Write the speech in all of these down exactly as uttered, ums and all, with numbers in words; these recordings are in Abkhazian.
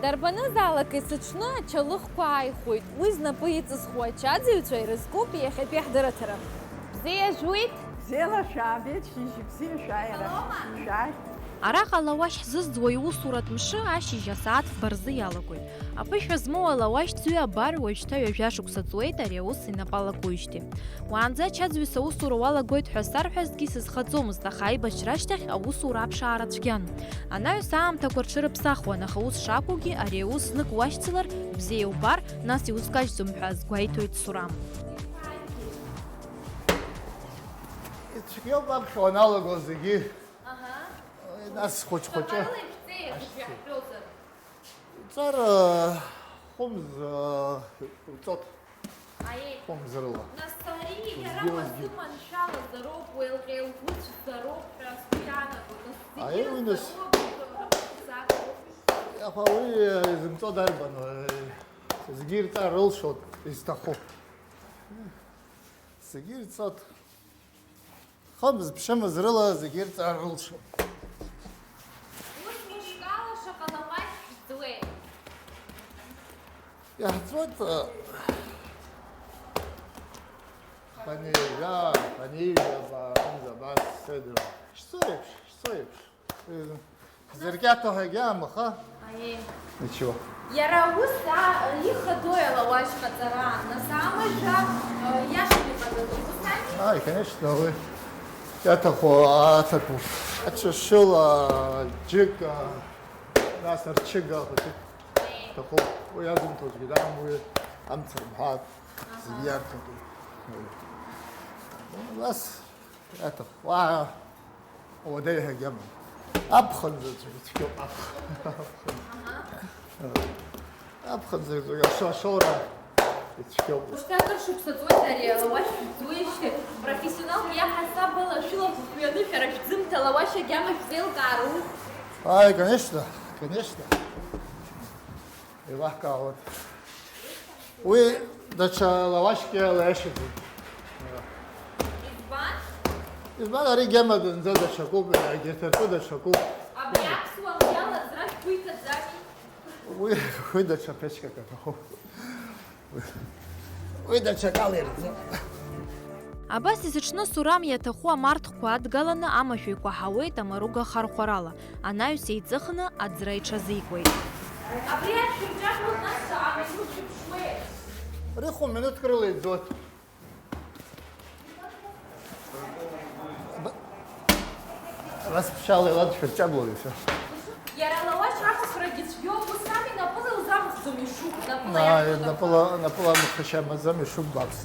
Дарбанызаалак есыҽны ачалыхқәа ааихәоит. Уи знапы иҵызхуа ачаӡыҩцәа ирызкуп иахьатәи ҳдырраҭара. Бзиа жәуит! Бзиала шәаабеит, шьыжь бзиа шәааира. Шәааи. Араҟа алауашь ҳзызӡуа иусуратә мшы ашьыжь асааҭ фба рзы иалагоит. Аԥышәа змоу алауашь ӡҩа абар уажәшьҭа ҩажәа шықәса ҵуеит ари аус инапы алакуижьҭеи. Уаанӡа ачаӡҩыс аусура уалагоит ҳәа сарҳәазҭгьы сызхаӡомызт, аха аибашьра ашьҭахь аусура аԥшаара цәгьан. Анаҩс аамҭақәа рҽырыԥсахуан, аха ус шакәугьы ари аус знык уашьцылар, бзиа иубар, нас иузкажьӡом ҳәа азгәеиҭоит Сурам. Ицәгьоуп аԥхьа уаналаго зегьы. Аҳа. Нас хәыҷ-хәыҷы. Ҵара хәымз, э, уҵот. Аиеи. Хәымз рыла. Нас ари иара уазыманшәалазароуп, уеилҟьа-еилгәыцәзароуп ҳәа сгәы иаанагоит. Нас зегьы Аиеи, уи нас. Рзароуп, рыԥсароуп. Аха уи, э, изымҵо дарбану? Э, зегьы ирҵар рылшоит, изҭаху. Зегьы ирҵот. Хымз-ԥшымз рыла зегьы ирҵар рылшоит. Ус мышкала шаҟа лауашь шәӡуеит? Иаҳӡоит, э, ханеижәа, ханеижәаба, хымзаба, седра. Шцо еиԥш, шцо еиԥш. Э, Зыркьаҭо ҳәагьы амаха. Аиеи. Ничего. Иара ус а-, ихадои алауашь ҟаҵара? Нас амажәа, э, иашан иҟаҵатәуп, ус ами? Ааи, конечно, уи иаҭаху аҭатәуп. Аҽа шыла, џьыка, нас арчыга хәыҷык Аиеи. Иҭахуп. Уи иазымҭозгьы даам, уи амца рымҳәааит. Аҳа. Зегьы иарҭатәуп. Уи. Нас Аҭаху, уаа, уадаҩ ҳәагьы амам. Аԥхын заҵәык ицәгьоуп, аԥхын. Аԥхын. Аҳа. Аԥхын заҵәык, ашо-, ашоура ицәгьоуп. Ушьҭа акыр шықәса ҵуеит ари алауашь шәӡуеижьҭеи, профессионалк иаҳасаб ала шәылақәа хҩаны шәара шәӡымҭа лауашь агьама шәзеилкаару? Ааи, конечно, конечно. Еилаҳкаауеит. Уи даҽа лауашьк иалаиашьаӡом. Избан? Избан, ари гьама зынӡа даҽакуп, егьырҭ ртәы даҽакуп. Абри аԥсуа мҩала аӡра шәгәы иҭаӡами? Уи, уи даҽа ԥечкак аҭахуп. Уи даҽакала ирӡом. Абас есыҽны Сурам иаҭаху амарҭқәа адгаланы амашәа икәаҳауеит амаруга хархәарала, анаҩс еиҵыхны аӡра иҽазикуеит. Абри ашә шәырҿагылоит, нас шаҟа минуҭ шәыԥшуеи? Ари хә-минуҭк рыла иӡоит. Абас ԥшьаала илад шәырҿагылоит, ишәа. Иара алауашь ахәаԥрагьы цәгьоуп, ус ами, напыла илзамхӡом, ишуп, напыла Ааи, иамхӡом. Напыла, напыла мхышьа амаӡам, ишуп баԥс.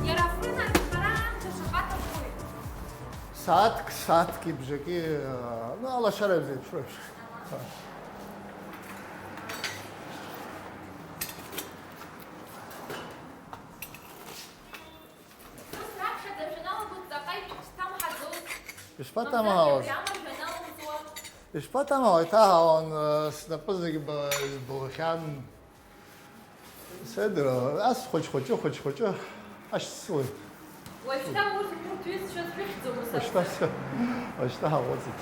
Иара афрын арҭәхара аамҭа шаҟа ҭахуи? Сааҭк, сааҭки бжаки, ну, алашара иазеиԥшроуп. Ус раԥхьаӡа шәаналагоит, ҵаҟа ишәҭамҳаӡоз. Ишԥаҭамҳауаз? Мамзаргьы абри амажә аналымҵуа. Ишԥаҭамҳауа, иҭаҳауан, э, снапы зегьы ба-, избылхьан. Седра, ас хәыҷ-хәыҷы, хәыҷ-хәыҷы ашьцылоит. Уажәшьҭа урҭ, урҭ ҩызцәа шәыхьӡом, ус Уажәшьҭа акәзар. Сшьа-, уажәшьҭа ҳаҟәыҵит.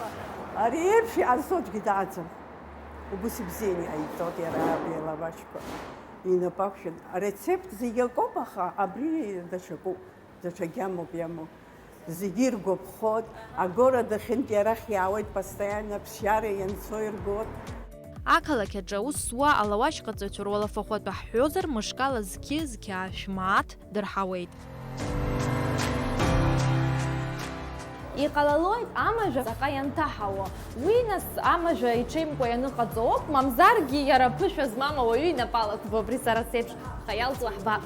Ари еиԥш иҟазҵо аӡәгьы дааӡам. Убыс ибзианы иааиҵоит иара абри алавашьқәа. Инапы ақәшәан. Арецепт зегь акоуп, аха абри даҽакуп. Даҽа гьамоуп иамоу. Зегьы иргәаԥхоит, агород ахьынтә иарахь иаауеит, постоянно ԥсшьара ианцо иргоит. Ақалақь аҿы аус зуа алауашьҟаҵаҩцәа руалафахәатәы ҳҳәозар, мышкала зқьы-зқьы ашә мааҭ дырҳауеит. Иҟалалоит амажәа ҵаҟа ианҭаҳауа. Уи, нас, амажәа иҽеимкәа ианыҟаҵо ауп, мамзаргьы иара ԥышәа змам ауаҩы инапы алакуп, абри сара сеиԥш, аха иалҵуа ҳбап.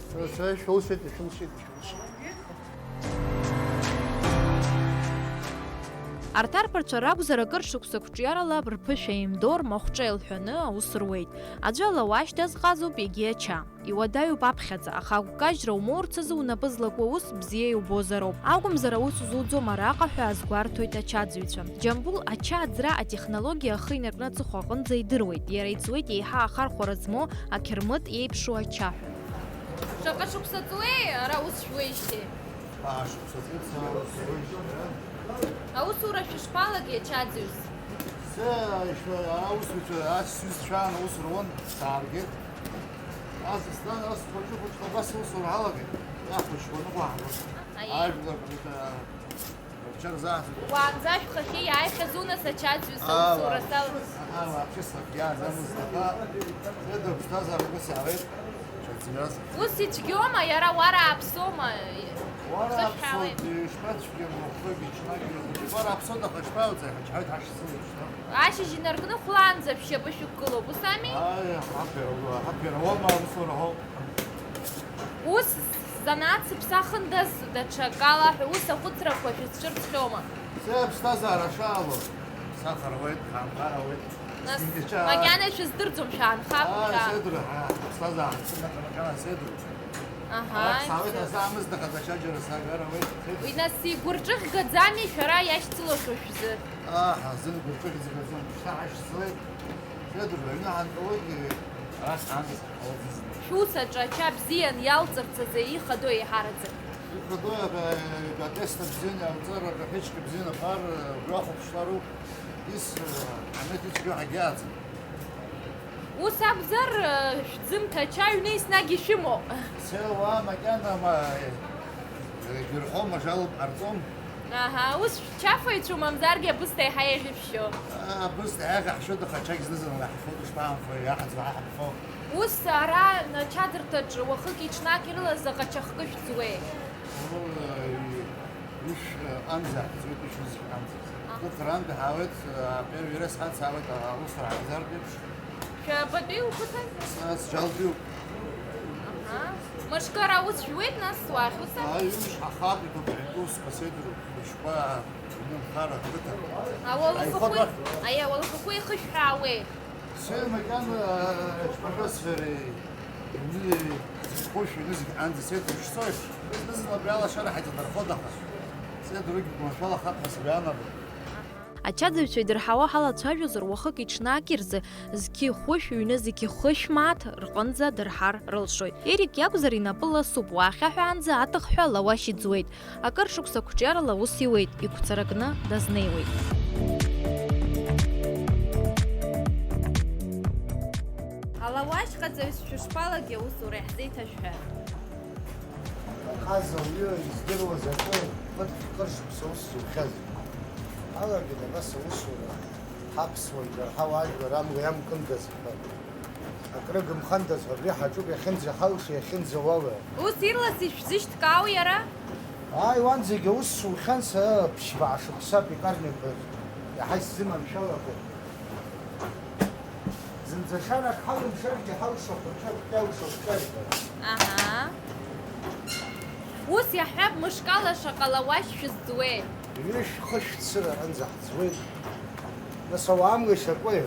Шәылшеит, ишәылшеит, ишәылшеит. Арҭ арԥарцәа ракәзар, акыр шықәса қәҿиарала рԥышәа еимдо, рмахәҿа еилҳәаны аус руеит. Аӡәы алауашь дазҟазоуп, егьи ача. Иуадаҩуп аԥхьаӡа, аха агәкажьра умоурц азы унапы злаку аус бзиа иубозароуп. Акәымзар аус зуӡом араҟа ҳәа азгәарҭоит ачаӡыҩцәа. Џьамбул ача аӡра атехнологиа ахы инаркны аҵыхәа аҟынӡа идыруеит. Иара иҵуеит еиҳа ахархәара змоу ақьырмыт иеиԥшу ачаҳәа. Шаҟа шықәса ҵуеи ара ус шәуеижьҭеи? Ашықәса ҵуеит сара ус шәуеижьҭеи. Аусура шәышԥалагеи ачаӡыҩс? Сара ишәа-, аусуцәа, ас сҩызцәа аан аус руан, сааргеит. Ас, ас хәыҷы-хәыҷла абас аусура ҳалагеит. Иахәыҷқәа ныҟәаҳгоит. Аиеи. Ажәлар, э, рҽырзаҳҭоит. Уаанӡа шәхахьы иааихьазу нас ачаӡҩыс Аа, аусура уаа. Салан? Аҳа, уааԥсыс сахьиааз амыз аха, зеида уԥсҭазаара ус иаауеит, ҽаӡәӡәаразы. Ус ицәгьоума, иара уара ааԥсоума? Уара Хышәҳәаауеит. Аԥсоуп, ишԥацәгьам, уахыки ҽнаки, уара аԥсоу дахашԥауҵеи, ҳачҳаҩ дҳашьцылеиԥш, да? Ашьыжь инаркны хәлаанӡа шәшьапы шәықәгылоуп, ус ами? Аи, ҳаԥхьара, ҳаԥхьара уоума, аусура ҳауп. Ус занааҭ сыԥсахындаз, даҽакала ҳәа ус ахәыцрақәа шәызцәырҵхьоума? Сара аԥсҭазаара шаало, сахар ауеит, хаамхар ауеит. Нас, Сынтәа ҽа- макьана ишәыздырӡом, шәаанхап, Ааи, ҳәа. Сеидур, ҳа, аԥсҭазаара, сымаҭәа макьана Сеидур. Аҳа, Ара ҳсаауеит, исеидур. Ҳазаамыз даҟаҵа ачаџьара сагара ауеит, Сеидур. Уи нас игәырҿыӷьгаӡами шәара иашьцылахьоу шәзы? Аҳ, азын гәырҿыӷьӡагаӡам, шьҭа ҳашьцылеит. Сеидур, аҩны ҳанкылоит, арахь ҳаанкылоит. Шәус аҿы ача бзиан иалҵырц азы ихадоу еиҳараӡак? Ихадоу, э, атест бзиан иалҵыр, акафечка бзиан аԥар, э, убра ахәаԥшла роуп. Ис, э, амет ицәгьоу ҳагьааӡам. Ус акәзар, э, шәӡымҭа ача аҩны еснагь ишәымоуп. Сеуа макьана ма, э, егьырҳәом, ажалоуп ҟарҵом. Аҳа, ус шәчафаҩцәоу, мамзаргьы абысҭа еиҳа еиӷьышәшьо? Аа, абысҭа еиӷьашәшьоит, аха ачагь зны-зынла ҳафоит, ишԥаанхои, иаҳаӡбо ҳаҳаԥхо. Ус ара, ача дырҭаҿы, уахыки-ҽнаки рыла заҟа чахкы шәӡуеи? Ишә анӡа ҳӡуеит, ишәызқь анӡа. Аҳ. Гәыԥ рантәи ҳаауеит, а, первый раз ҳацаауеит, а, аусура ҳаизартә еиԥш. Шәабатәи уқыҭан? Са сџьалтәиуп. Аҳа. Мышкы ара ус шәуеит, нас уахь ус? Аи, ҩымш ҳахатәеит убри, усқәа сеидру, мышқәа, ҩнымхара ақыҭа. Ауалыхақәеи, Аихатәа. Аи, ауалыхақәеи ихышәҳәаауеи? Сеи макьана, џьмаҿасфери, ҩны, хәышә ҩны зегь анӡа сеидру шцоит. Зны-зынла абри алашара ҳаиҵадырхоит, аха сеидругьы гәманшәалахап ҳәа сгәы иаанагоит. Ачаӡыҩцәа идырҳауа ҳалацәажәозар, уахыки-ҽнаки рзы зқьи хәышә, ҩны зқьи хышә мааҭ рҟынӡа дырҳар рылшоит. Ерик иакәзар, инапы ласуп, уаахьаҳәаанӡа аҭыхҳәа лауашь иӡуеит. Акыр шықәса қәҿиарала ус иуеит, игәцаракны дазнеиуеит. Алауашьҟаҵаҩ шәышԥалагеи аусура иаҳзеиҭашәҳәа? Ахаз ауаҩы издыруаз акы, ԥыҭк кыр шықәса ус зухьаз. Алагеит абас аусура, ҳаԥсуа жәлар, ҳауаажәлар амла иамкындаз ҳәа. Акрыгымхандаз, абри ҳаҿуп, иахьынӡаҳалшо, иахьынӡауало. Ус ирлас ишәзышьҭкаау иара? Ааи, уанӡагьы аус сухьан сара, ԥшьбаа шықәса пекарниақәа иаҳа исзыманшәалақәеит. Зынӡа шарак ҳалымшаргьы ҳалшо ахәыҷы, акгьы алшо ахәыҷы. Аҳа. Ус иаҳҳәап, мышкала шаҟа лауашь шәызӡуеи? Ҩышә-хышә цыра аҟынӡа ҳӡуеит. Нас ауаа амла ишакуеи?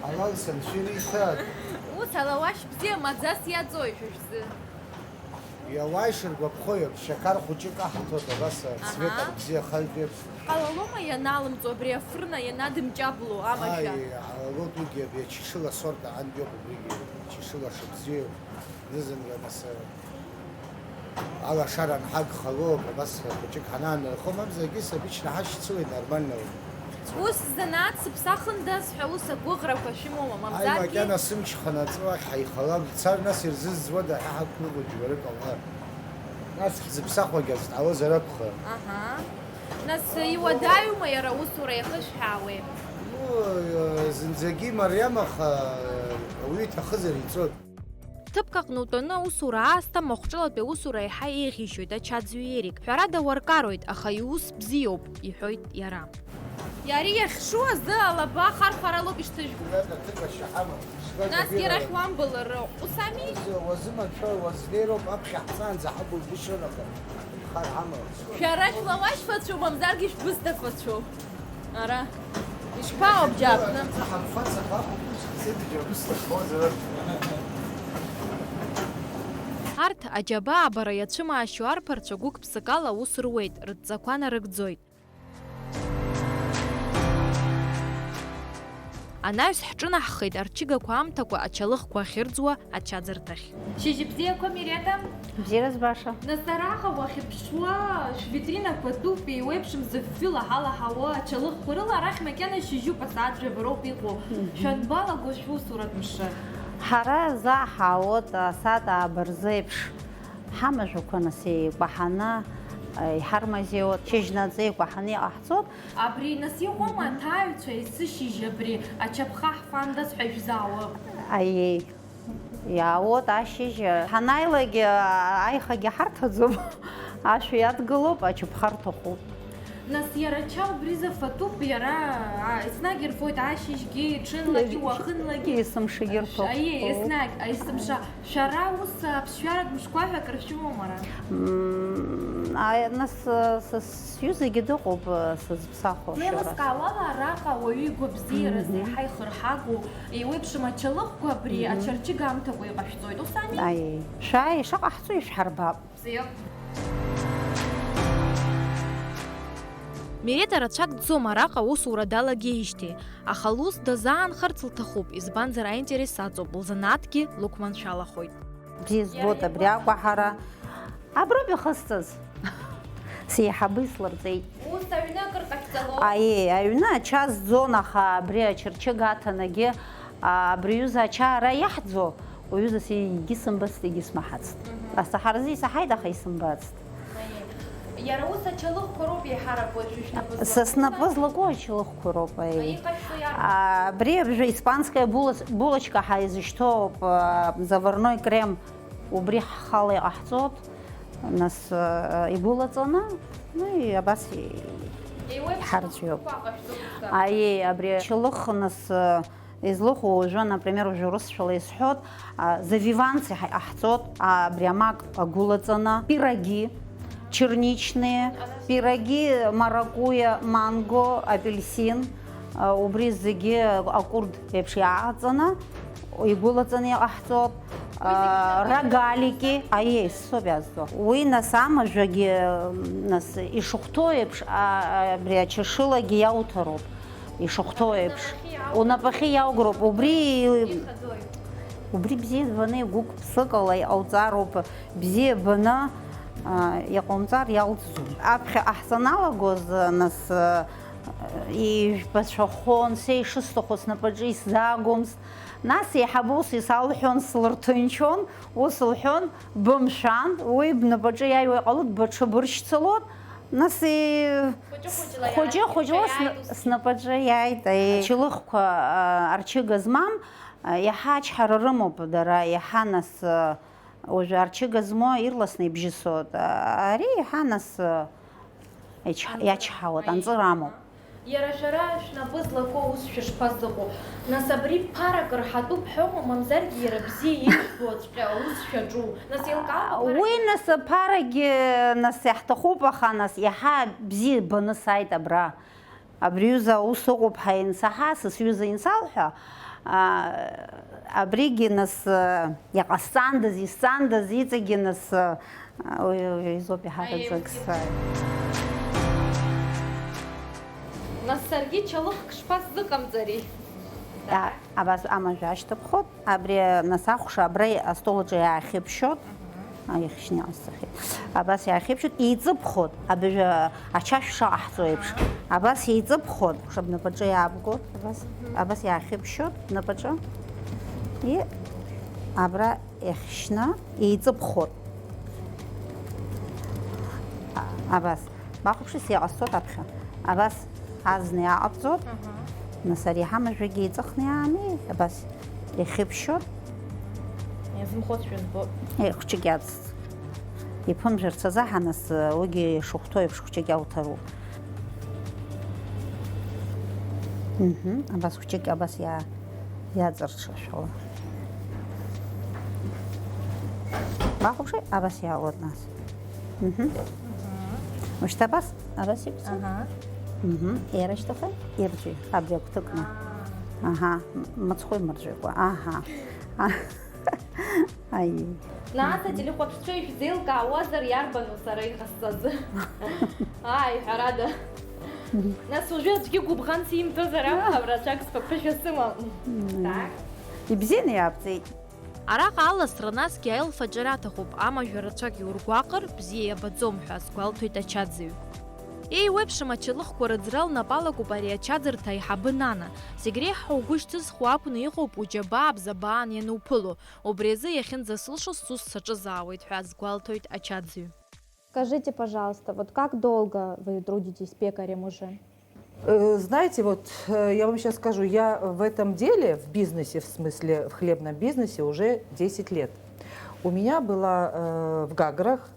Алал саншәира иҭаат. Ус алауашь бзиа маӡас иаҵои шәа шәзы? Иауа ишыргәаԥхо еиԥш, шьақар хәыҷы каҳҭоит абас, Аҳа. Цветак бзиа хальтә еиԥш. Ҟалалома ианалымҵуа абри афырна ианадымҷабло амашәа? Ааи, ҟалалоит уигьы, абри ачышыла асорт аан иоуп убригьы, ачышыла шыбзиоу, зны-зынла нас, алашара анҳагхалоуп, абас хәыҷык ҳанаанырхо, мамзаргьы сабиҽны ҳашьцылеит нормально. Ус занааҭ сыԥсахындаз ҳәа ус агәыӷрақәа шәымоума, Аи, мамзаргьы? Макьана сымч ханаҵы уахь ҳаихалап, дцар, нас ирзызӡуада ҳәа ҳақәгәыӷуа џьбарык ауаа. Нас ҳзыԥсахуагьы азҭ ҟалозар акәхап. Аҳа. Нас иуадаҩума иара аусура иахышәҳәаауеи? Ну, э, зынӡагьы имариам, аха, э, ауаҩы иҭахызар иҵоит. Ҭыԥк аҟны утәаны аусура аасҭа махәҿылатәи аусура еиҳа еиӷьишьоит ачаӡҩы Ерик. Ҳәарада, уаркароит, аха иус бзиоуп, иҳәоит иара. Иара иахьшу азы алаба хархәаралоуп ишҭыжәго. Уи аҭыԥашьа ҳамам. Нас иара шәуамбалар ус ами? Уазы-, уазыманшәа, уазнеироуп, аԥхьа ҳцаанӡа ҳабылгәышьон, аха. Шәара шәлауашьфацәоу, мамзаргьы шәбысҭақәацәоу? Ара. Ишԥаҟоу, бџьаԥны? Арҭ аџьабаа абара иацәымаашьо арԥарцәа гәык-ԥсыкала аус руеит, рыдҵақәа нарыгӡоит. Анаҩс ҳҿынаҳхеит арчыгақәа аамҭақәа ачалыхқәа ахьырӡуа ачаӡырҭахь. Шьыжьбзиақәа, Мирета! Бзиара збаша. Нас араҟа уахьыԥшуа, шәвитринақәа тәуп, еиуеиԥшым зыфҩы лаҳа-лаҳауа ачалыхқәа рыла, арахь макьана шьыжьуп, асааҭ жәаба роуп иҟоу. Мгм. Шәанбалаго шәусуратә мшы? Ҳара заа ҳаауеит асааҭ ааба рзы еиԥш. Ҳамажәақәа нас еикәаҳаны, э, иҳармазеиуеит, шьыжьнаҵы еикәаҳаны иҟаҳҵоит. Абри нас иҟоума аҭааҩцәа есышьыжь абри ачаԥха ҳфандаз ҳәа шәзаауа? Аиеи, иаауеит ашьыжь, ҳанааилак, э, аихагьы ҳарҭаӡом, ашәа иадгылоуп, ачаԥха рҭахуп. Нас иара ача убризы фатәуп, иара, а, еснагь ирфоит ашьыжьгьы, ҽынлагьы, уахынлагьы. Есымшагьы рҭахуп. Аиеи, еснагь, есымша. Шәара ус аԥсшәаратә мшқәа ҳәа акыр шәымоума ара? Мм, а, нас, а, са сҩызагьы дыҟоуп, а, сызԥсахуа шәара. Еилыскаауала араҟа ауаҩы игәабзиараз Мгм. еиҳа ихырҳагоу, еиуеиԥшым ачалыхқәа абри Мгм. ачарчыга аамҭақәа иҟашәҵоит, ус ами? Аиеи. Шәааи, ишаҟаҳҵо ишәҳарбап. Бзиа. Мирета рацәак дцом араҟа аусура далагеижьҭеи, аха лус дазаанхарц лҭахуп, избанзар аинтерес аҵоуп, лзанааҭгьы лықәманшәалахоит. Бзиа збоит абри акәаҳара. Аброуп ихысҵаз. Сеиҳабы ислырҵеит. Ус аҩны акыр ҟашәҵалоит? Аиеи, аҩны ача зӡон, аха абри ачырчыга аҭанагьы, а, абри аҩыза ача ара иаҳӡо, уҩызас егьысымбацт, егьысмаҳацт. Мгм. Асаҳаразы исаҳаит, аха исымбацт. Аиеи. Иара ус ачалыхқәа роуп еиҳарак уажәы шәнапы Са злаку? Снапы злаку ачалыхқәа роуп, аиеи. Аиеи, иҟашәҵо иарбан? А, абри абжа испанская булоч-, булочка ҳәа изышьҭоуп, а, заварной крем. Убри ҳхала иҟаҳҵоит, нас, э, игәылаҵаны, ну, и абас и-, Еиуеиԥшым иҳарӡҩоуп. Ахәыҷқәа ҟашәҵоит ус. Аиеи, абри ачалых, нас, э, излыху уажәы, например, уажәы урысшәала исҳәоит, а, завиванс иҳа-, иҟаҳҵоит, а, абри амак агәылаҵаны, пироги, черничные, пироги, маракуйа, манго, апельсин, а, убри зегьы акәырд еиԥш иааҟаҵаны, игәылаҵаны иҟаҳҵоит, аа, рогалики, аиеи, соуп иазҵо. Уи, нас, амажәагьы, нас, ишыхәҭоу еиԥш, а, абри ачашылагьы иауҭароуп. Ишыхәҭоу еиԥш. Унапахьы иаугроуп. Убри, убри бзиа баны, гәык-ԥсыкала иҟауҵароуп. Бзиа баны, а, иҟауҵар иалҵӡом. Аԥхьа ҟаҳҵаналагоз, нас, а, ижәбацәахон, са ишысҭаху снапаҿы исзаагомызт. Нас еиҳабы ус исалҳәон, слырҭынчон, ус лҳәон, бымшәан, уи бнапаҿы иааиуа иҟалоит, быҽыбыршьцылоит, нас и-, Хәыҷы-хәыҷла хәыҷы-хәыҷла иааит, сна-, иааит ус. Снапаҿы иааит, аи. Ачалыхқәа, а, арчыга змам, а, иаҳа ачҳара рымоуп дара, иаҳа нас, а, уажәы арчыга змоу ирласны ибжьысоит, а, ари иаҳа нас, а, Иач-, Анҵыра. Иачҳауеит, Аиеи. Анҵыра амоуп. Иара шәара шәнапы злаку аус шәышԥазыҟоу? Нас абри ԥарак рҳатәуп ҳәоума, мамзаргьы иара бзиа ишәбо аҵәҟьа аус шәаҿу? Нас еилкааума ԥарак? Уи нас ԥарагьы, нас, иаҳҭахуп, аха, нас, иаҳа бзиа баны сааит абра. Абри аҩыза аус ыҟоуп ҳәа иансаҳа, са сҩыза инсалҳәа, а, абригьы, нас, а, иҟасҵандаз, исҵандаз, иҵегьы, нас, а, Уи, уи изоуп иҳараӡак Аиеи, сааит. Нас саргьы чалыхк шԥасзыҟамҵари? А, абас амажә ашьҭыԥхот, абри нас ахәша абра астол аҿы иаахьыԥшьот, Аҳа. А, ихьшьны иҟасҵахьеит. Абас иаахьыԥшьот, еиҵыԥхот, абыжә ачашә шаҟаҳҵо еиԥш. Аҳа. Абас еиҵыԥхот, шабнапаҿы иаабгот, абас, Мгм. Абас иаахьыԥшьот, напаҿы. И абра Иахьшьны еиҵыԥхот. А-, абас. Бахәаԥши, сеиҟасҵот аԥхьа. Абас азна иааҟабҵот. Аҳа. Нас ари иҳамажәагьы еиҵыхны иаами, абас иахьыԥшьот. Иазымхозшәа збо. Е, хәҷык иаҵ-, иԥымжәарц азы ҳанас, уигьы ишыхәҭоу еиԥш хәҷык иауҭароуп. Мгм, абас хәҷык, абас иа-, иаҵырҽашәала. Бахәаԥши, абас иаауеит нас. Мгм. Ушьҭа абас, абас иқәҵа? Аҳа. Мгм. Иара шьҭахьы ирҿи, абри агәҭакны. Аа. Аҳа, м-, мыцхәы имырҿиакәа. Аҳа. Аи. Нас ателехәаԥшцәа ишәзеилкаауазар, иарбану сара иҟасҵаз? Ааи, ҳәарада. Мгм. Нас уажәы аӡәгьы гәыбӷан симҭозар акәхап, рацәак сԥыԥышәа сымам. Мгм. Так. Ибзианы иаабҵеит. Араҟа аласра насгьы аилфаҿара аҭахуп, амажәа рацәак иургәаҟыр, бзиа иабаӡом ҳәа азгәалҭоит ачаӡыҩ. Еиуеиԥшым ачалыхқәа рыӡра лнапалакуп ари ачаӡырҭа аиҳабы Нана. Зегь реиҳа угәы шьҭызхуа акәны иҟоуп уџьабаа бзабаан иануԥыло. Убри азы иахьынӡасылшо сус саҿызаауеит ҳәа азгәалҭоит ачаӡыҩ. Скажите, пожалуйста, вот как долго вы трудитесь пекарем уже? Э, знаете, вот, э, я вам сейчас скажу, я в этом деле, в бизнесе, в смысле, в хлебном бизнесе уже десять лет. У меня была, э, в Гаграх,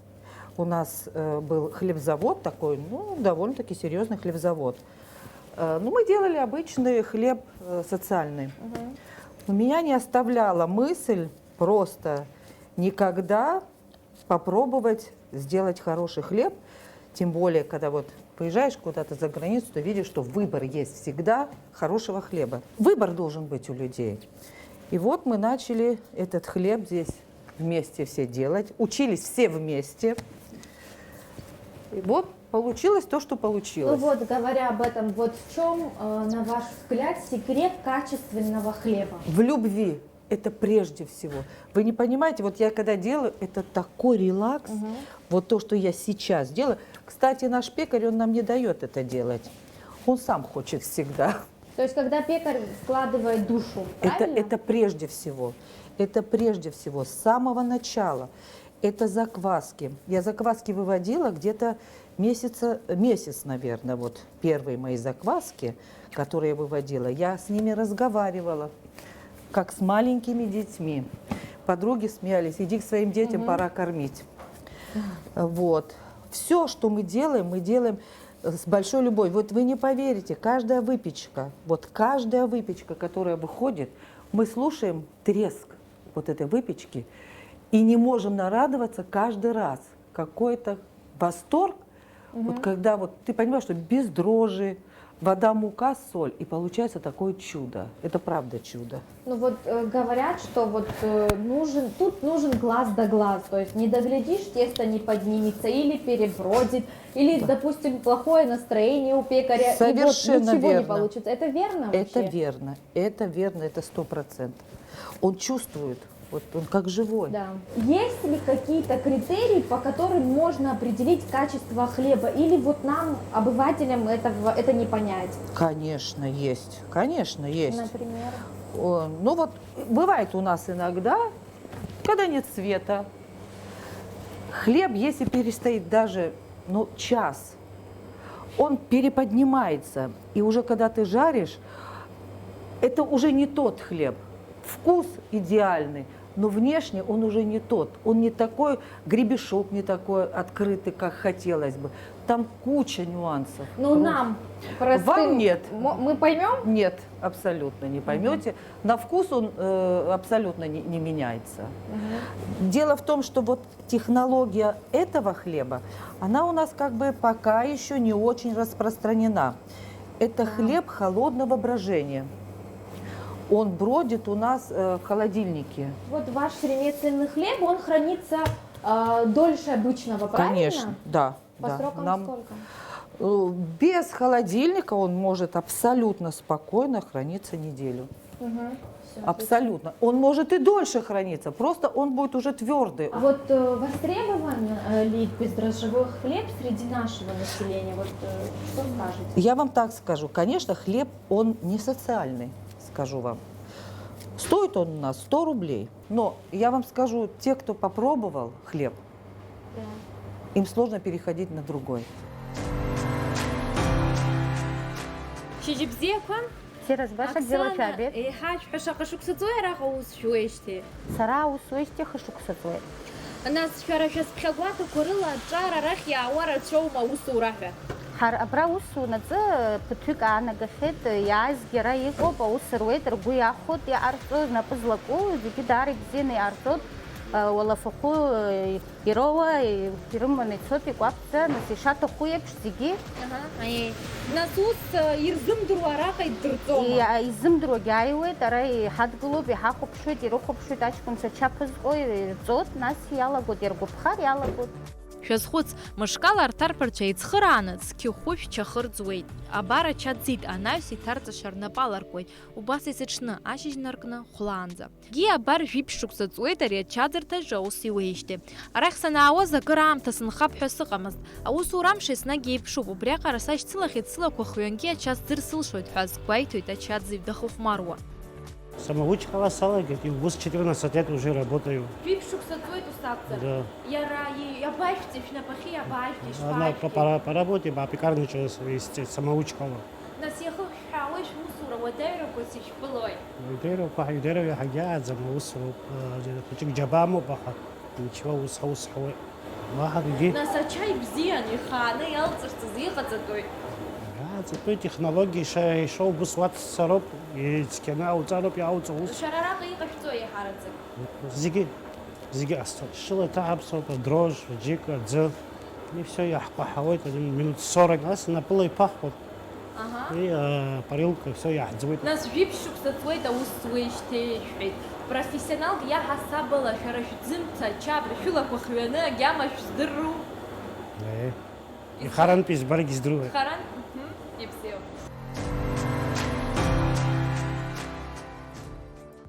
у нас, э, был хлебзавод такой, ну, довольно-таки серьёзный хлебзавод. Э, ну, мы делали обычный хлеб, э, социальный. Мгм. Но меня не оставляла мысль просто никогда попробовать сделать хороший хлеб, тем более, когда вот выезжаешь куда-то за границу, то видишь, что выбор есть всегда хорошего хлеба. Выбор должен быть у людей. И вот мы начали этот хлеб здесь вместе все делать, учились все вместе. И вот получилось то, что получилось. Ну вот, говоря об этом, вот в чём, э, на ваш взгляд, секрет качественного хлеба? В любви. Это прежде всего. Вы не понимаете, вот я когда делаю, это такой релакс. Мгм. Вот то, что я сейчас делаю. Кстати, наш пекарь, он нам не даёт это делать. Он сам хочет всегда. То есть, когда пекарь вкладывает душу, это, правильно? Это прежде всего. Это прежде всего, с самого начала. Это закваски. Я закваски выводила где-то месяца, месяц, наверное, вот первые мои закваски, которые я выводила. Я с ними разговаривала, как с маленькими детьми. Подруги смеялись: «Иди к своим детям, мгм, пора кормить». Вот. Всё, что мы делаем, мы делаем с большой любовью. Вот вы не поверите, каждая выпечка, вот каждая выпечка, которая выходит, мы слушаем треск вот этой выпечки и не можем нарадоваться каждый раз. Какой-то восторг. Вот, мгм, когда вот ты понимаешь, что без дрожжи, вода, мука, соль, и получается такое чудо. Это правда чудо. Ну вот, э, говорят, что вот, э, нужен, тут нужен глаз да глаз, то есть не доглядишь, тесто не поднимется или перебродит, или, да, допустим, плохое настроение у пекаря, и вот, совершенно верно, ничего не получится. Это верно вообще? Это верно, это верно, это сто процентов. Он чувствует, вот он как живой. Да. Есть ли какие-то критерии, по которым можно определить качество хлеба? Или вот нам, обывателям, этого, это не понять? Конечно, есть. Конечно, есть. Например? О, ну вот, бывает у нас иногда, когда нет света, хлеб, если перестоит даже, ну, час, он переподнимается. И уже когда ты жаришь, это уже не тот хлеб. Вкус идеальный, но внешне он уже не тот. Он не такой, гребешок не такой открытый, как хотелось бы. Там куча нюансов. Ну, просто нам, простым, вам нет. М-, мы поймём? Нет, абсолютно не поймёте. Мгм. На вкус он, э, абсолютно не, не меняется. Мгм. Дело в том, что вот технология этого хлеба, она у нас как бы пока ещё не очень распространена. Это, ага, хлеб холодного брожения. Он бродит у нас, э, в холодильнике. Вот ваш ремесленный хлеб, он хранится, э, дольше обычного, правильно? Конечно, да. По срокам сколько? Э, без холодильника он может абсолютно спокойно храниться неделю. Мгм. Всё, абсолютно. Он может и дольше храниться, просто он будет уже твёрдый. А вот, э, востребован, э, ли бездрожжевой хлеб среди нашего населения? Вот, э, что скажете? Я вам так скажу, конечно, хлеб, он не социальный, скажу вам. Стоит он у нас сто рублей, но я вам скажу, те, кто попробовал хлеб, да, им сложно переходить на другой. Шьыжьбзиақәа! Бзиара збаша, бзиала шәаабеит. Еиҳа шәҳәа, шаҟа шықәса ҵуеи араҟа аус шәуеижьҭеи? Сара аус уеижьҭеи хышықәса ҵуеит. Нас шәара шәазԥхьагәаҭақәа рыла аҿар арахь иаауа рацәоума аусура ҳәа? Ҳар-, абра аус унаҵы ԥыҭҩык аанагахьеит, иаазгьы ара иҟоуп, аус руеит, ргәы иахәоит иҟарҵо, знапы злаку зегьы даара ибзианы иҟарҵоит. Уалафахәы ироуа ирыманы ицоит икәаԥӡа, нас ишаҭаху еиԥш зегьы. Аҳа, аиеи. Нас ус, э, ирзымдыруа араҟа иддырҵома? И-, изымдыруагьы ааиуеит, ара иҳадгылоуп, иҳахәаԥшуеит, ирыхәаԥшуеит, аҷкәынцәа ача ԥызҟо ирҵоит, нас иалагоит, иаргәаԥхар иалагоит. Шәазхәыц, мышкала арҭ арԥарцәа еицхырааны, зқьы хәышә ча хырӡуеит. Абар ача ӡит, анаҩс иҭарҵаша рнапы аларкуеит, убас есыҽны, ашьыжь наркны, хәлаанӡа. Гиа абар жәиԥшь шықәса ҵуеит ари ачаӡырҭаҿы аус иуеижьҭеи. Арахь санаауаз акыр аамҭа сынхап ҳәа сыҟамызт. Аусура амш еснагь еиԥшуп, убриаҟара сашьцылахьеит сылақәа хҩангьы ача сдырсылшоит ҳәа азгәеиҭоит ачаӡыҩ дахыхәмаруа. Самоучкала салагеит, и ус четырнадцать лет уже работаю. Жәиԥшь шықәса ҵуеит ус акәзар? Да. Иара и-, иабажәҵеи, шәнапахьы иабажәгеи, Она ишԥажәгеи? По, по, по работе, по пекарничеству, самоучкала. Нас иахышәҳәаауеи шәусура уадаҩрақәа сышәԥылои? Уадаҩрақәа, ҳаҩдаҩра иаҳагьы ааӡам, аус роуп, э, хәыҷык џьабаа амоуп, аха ничего, ус ҳаус ҳауеит. Уаҳа акгьы. Нас ачаи бзиан ихааны иалҵырцаз иҟаҵатәуи? Иааҵатәуи технологиа иша-, ишоу убыс уаццароуп, ицқьаны ауҵароуп иаауҵо ус. Шәара араҟа иҟашәҵои еиҳараӡак? Зегьы. Зегьы ҟасҵоит. Шыла иҭаҳаԥсоуп, адрож, аџьыка, аӡы. И всё, иаҳкәаҳауеит, один минут сорок, нас напыла иԥахуп. Аҳа. И, э, парилка, всё, иаҳӡуеит. Нас жәиԥшь шықәса ҵуеит аус зуеижьҭеи, ишәҳәеит. Профессионалк иаҳасаб ала шәара шәӡымца ача абри шәылақәа хҩаны агьама шәздырру? Э. Изу- Ихарантә избаргьы здыруеит. Харан-, мгм, ибзиоуп.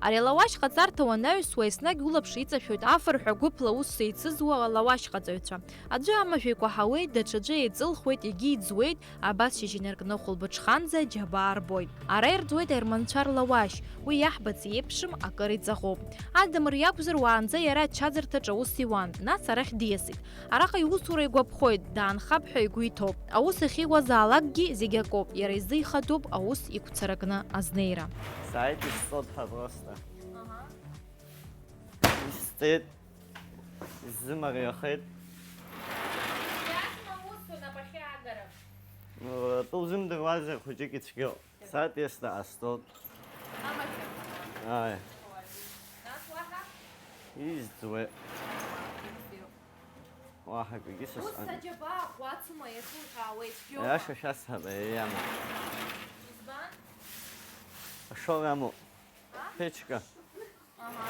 Ари алауашь ҟаҵарҭа уанаҩсуа, еснагь улаԥш иҵашәоит афырҳәа гәыԥла аус еицызуа алауашьҟаҵаҩцәа. Аӡәы амажә еикәаҳауеит, даҽаӡәы еиҵылхуеит, егьи иӡуеит, абас шьыжь инаркны хәылбыҽханӡа џьабаа рбоит. Ара ирӡуеит аерманцәа рлауашь, уи иаҳбац еиԥшым, акыр иҵаӷоуп. Адамыр иакәзар, уаанӡа иара ачаӡырҭаҿы аус иуан, нас арахь диасит. Араҟа иусура игәаԥхоит, даанхап ҳәа игәы иҭоуп. Аус ахьиуазаалакгьы зегь акоуп, иара изы ихадоуп аус игәцаракны азнеира. Сааит, исҵоит ҳәа просто. Аҳа. Исҵеит, исзымариахеит. Иахьма ус унапахьы агара? Атәы узымдыруазар, хәыҷык ицәгьоуп. Сааит, исҭа ҟасҵоит. Амаҭәа. Ааи. Нас уаҳа? Изӡуеит. Уаҳа акгьы сасҟан. Ус аџьабаа ӷәӷәацума, еихуҳәаауеит, Џьома? Аиаша шәасҳәап, аиеи, амоуп. Избан? Ашоура амоуп. А? Ԥечка. Аҳа.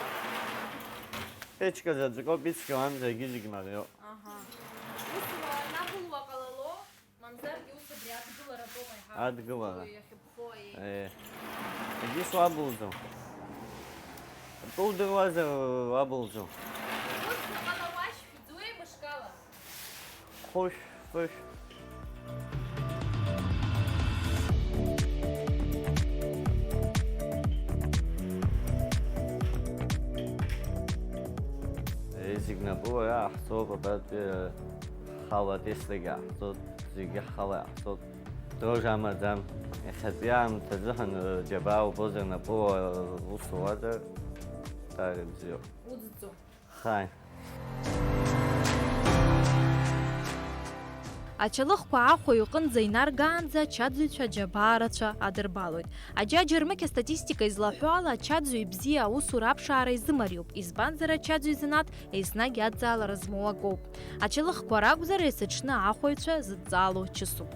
Ԥечка заҵәык ауп ицқьоу, амзагьы зегь мариоуп. Аҳа. Ус уанабылуа ҟалало? Мамзаргьы ус абри адгыларатәоума иҳарҳәо? Адгылара. Иахьыԥхоу, аиеи. Егьыс уабылӡом. Атәы удыруазар, уабылӡом. Ус ҟалауашь шәӡуеи мышкала? Хәышә, хәышә. Егьи зегь напы уара аҳҵоуп, абатәи ҳхала атестагьы аҳҵоит. Зегьы ҳхала иаҳҵоит. Дрожь амаӡам. Иахьатәи аамҭазы ҳан-, џьабаа убозар напы уа-, ус уазар, даара ибзиоуп. Уӡӡом. Хааи. Ачалыхқәа ахәаҩ иҟынӡа инаргаанӡа ачаӡыҩцәа аџьабаа рацәа адырбалоит. Аџьаџьа рмықь астатистика излаҳәо ала, ачаӡыҩ ибзиа аусура аԥшаара изымариоуп, избанзар, ачаӡыҩ занааҭ еснагь адҵаалара змоу акоуп. Ачалыхқәа ракәзар, есыҽны ахәаҩцәа зыдҵаало чысуп.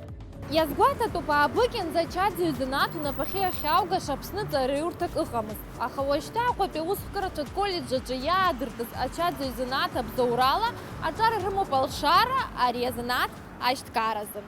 Иазгәаҭатәуп, аабыкьанӡа ачаӡыҩ занааҭ унапахьы иахьааугаша Аԥсны ҵараиурҭак ыҟамызт. Аха уажәшьҭа Аҟәатәи аусхкыратә коллеџь аҿы иаадыртыз ачаӡыҩ занааҭ абзоурала аҿар рымоуп алшара ари азанааҭ ашьҭкааразы.